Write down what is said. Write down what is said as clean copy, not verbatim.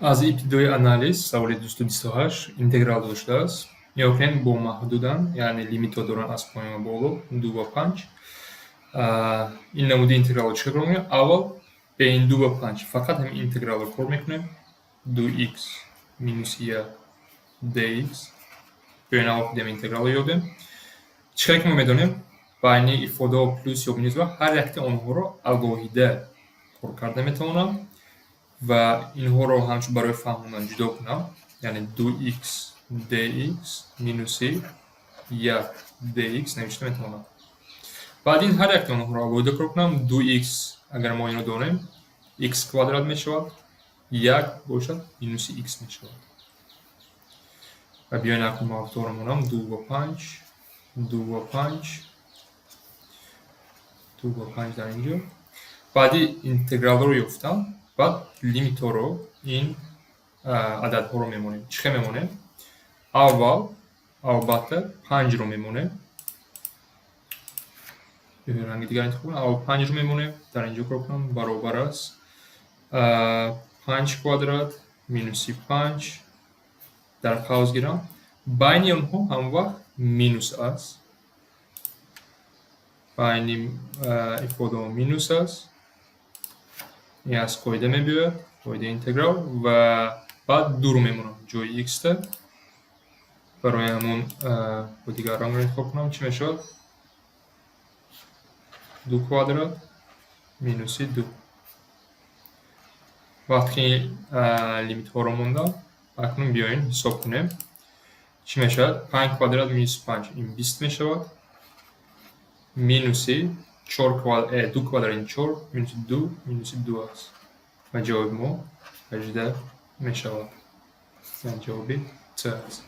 Аз ибтидои анализ саволи 228 интеграл дода шудааст. Нигоҳ кунед, бо маҳдуданд, яъне лимитҳо доранд аз поён ва боло, ду ва панҷ. Ин намуди интегралро чӣ кор мекунем? Аввал бейни ду ва панҷ фақат ҳамин интегралро кор мекунем. Ду х минуси як dx. Биёен, аввал худи ҳамин интегралро ёбем. Чӣ хеле ки мо медонем, байни ифодаҳо плюс ё минус ва ҳар якти онҳоро алоҳида кор карда метавонам ва инҳоро ҳамчун барои фаҳмондан ҷудо кунам, яъне ду х dx минуси як dx навишта метавонам. Баъд ин ҳар якти онҳоро алоҳида кор кунам. Ду х, агар мо инро донем, х квадрат мешавад, як бошад, минуси х мешавад. Ва биёен, акнун маҳдудҳоро монам: ду ва панҷ, ду ва панҷ, ду ва панҷ дар инҷо. Баъди интегралҳоро ёфтам, баъд лимитҳоро, ин ададҳоро мемонем. Чӣ хел мемонем? Аввал, албатта, панҷро мемонем. Ранги дигар интихоб кунам. Аввал панҷро мемонем, дар инҷо кор кунам, баробар аст панҷ квадрат минуси панҷ, дар қавс гирам. Байни онҳо ҳамвақт минус аст. Байни ифодаҳо минус аст. Ин аз қоида мебиёяд, қоидаи интеграл. Ва баъд дуро мемонам ҷои х-та. Барои ҳамон бо дигар рангро интихоб кунам, чӣ мешавад? Ду квадрат минуси ду. Вақте ки лимитҳоро мондам, акнун биёем, ҳисоб кунем. Чӣ мешавад? Панҷ квадрат минуси панҷ ин 20 мешавад. Минуси чор, ду квадрат ин чор, минуси ду, минуси ду аст. Ва ҷавоби мо 18 мешавад. Ҷавоби С аст.